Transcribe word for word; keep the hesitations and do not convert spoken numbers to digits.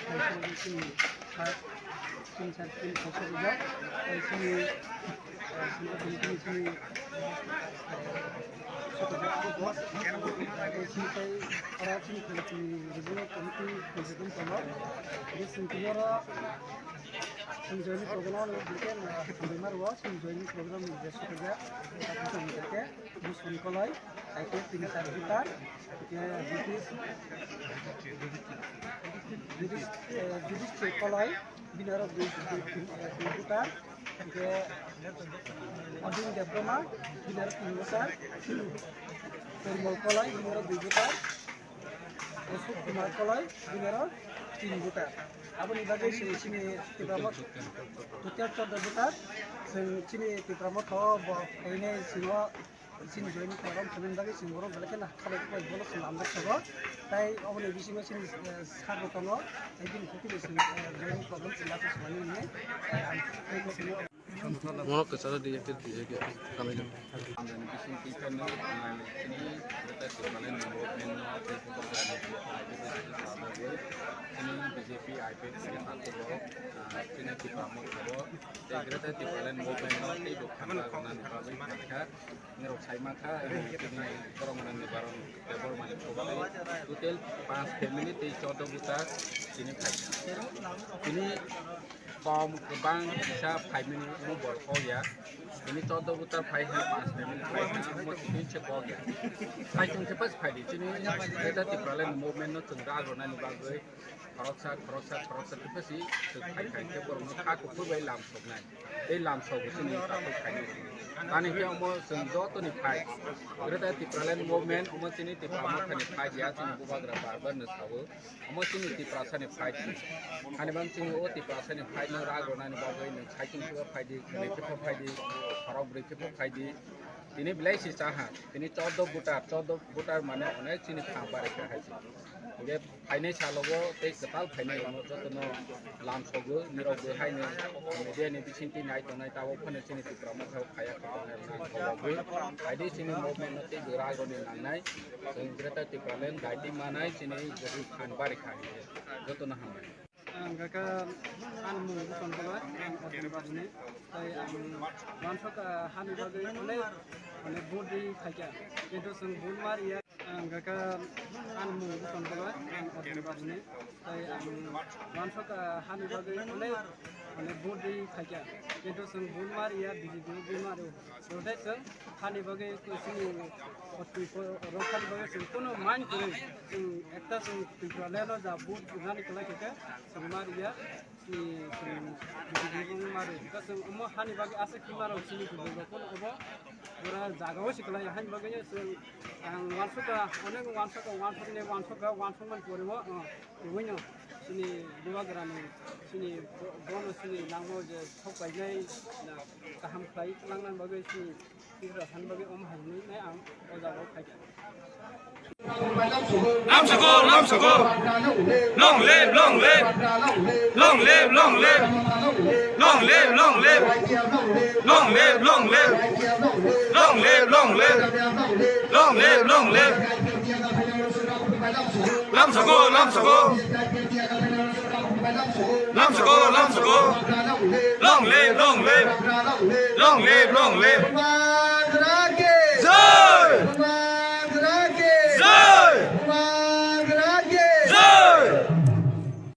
Chini sir, chini sir, chini kok rijak, tei chini, eh, chini, chini, chini, eh, tei chini tei oro chini, chini regional committee president tongo. Tei chini tini oro chini join program o, eh, hambai maro, chini join program ni je soto ja, Buson Koloi, hai khe tini sar voter, hingkhe British, British, eh, British Koloi, bini oro dui, dui, dui, eh, dui voter, hingkhe Odin Debbarma, bini oro tin voter, Porimal Koloi, bini oro dui voter, Ashok Kumar Koloi, bini oro tin voter. Aboni bagwi chini, chini Tipra Motha total choddo voter, chwng chini Tipra Motha o bo phainai chwng o Chini joining program khaimani bagwi chwng borok belai kheno khabai khabai bono chwng lamjak tongo. Tai oboni bisingo chini, eh, sir bo tongo. Tai bini khuti bai chwng, eh, joining program chwng laso swlaiwi hwnwi, eh, ang tei bo chwngno. Mono kwcharo di, yakhe di, yakhe kanai di. Ang bising twi phano, ah, chini Greater Tipraland movement no tei program ni chini B J P I P F ni takhuk rok, ah, chini Tipra Motha o tei Greater Tipraland movement no tei bo khanda rwnani bagwi khaikha. Nirok sai mankha, tini borok mwnangni baron, borok mwnangni total panch family tei choddo voter tini phaikha. Tini kom kwbang kisa phaimani omo borok kok ya. Tini choddo voter phai ha, panch family phai ha, omo tini se kok ya. Phai chwng se pas phai di, chini Greater Tipraland movement no chwng rak rwnani bagwi. Khoroksa, khoroksa, khoroksa khe pesi, phai khai khe borokno kha kuphur bai lam soknai. Tei lam sogo chini takhuk khainai. Ani khe omo chwng jotoni fight. Greater Tipraland movement, omo chini Tipra Mothani fight ya, chini bubagra bar bar no sao. Omo chini Tiprasani fight. Hani bang chini o Tiprasani fight no rak rwnani bagwi nwng cycle khe phaidi, khwnwi khe phaidi, khorok brwi khe phaidi. Tini belai si chaha, tini choddo voter, choddo voter mane onek chini thang barikha hai se. Hingke phainai salogo tei kwtal phainai rokno jotono lam sogo, nirok bo haino media ni bisingtwi nai tongnai, tabok phano chini Tipra Motha o phaiya khe tongnai rok nang kobogwi. Haidi chini movement no tei bo ragoni nangnai, chwng Greater Tipraland daiti manai chini joto thang barikha hingke jotono hambai. Ang kha ani mung Buson Koloi, ang Odin Bajini. Tai ang wansok, ah, hani bagwi onek, onek vote ri phaikha. Kintu chwng vote ma riya. Ang kha ani mung Buson Koloi, ang Odin Bajini. Tai ang wansok, ah, hani bagwi onek, onek vote ri phaikha. Kintu chwng vote ma riya, B J P vote ma rio. Rwdai chwng hani bagwi chini o twi rok hani bagwi chwng kunu mind kwrwi chwng ekta chwng Tipraland o ja vote rwnani kwlai khe khe chwng ma riya, chini chwng B J P bo ma ri. Hwnkhe chwng omo hani bagwi aswk khe ma rw chini kwrwi rok kunu obo pura jaga o se kwlai hani bagwi chwng ang wansukha, onek wansukha, wansukni wansukha, wansukmani pore o, o, twiwi no chini bubagrani chini bo-, bono chini nangmo je thok painai na kaham khlai langnani bagwi chini Lamsoko, lamsoko. Long live, long live. Long live, long live. Long live, long live. Long live, long live. Long live, long live. Long live, long live. Lamsoko, lamsoko. Lamsoko, lamsoko. Long live, long live. Long live, long live. Jai!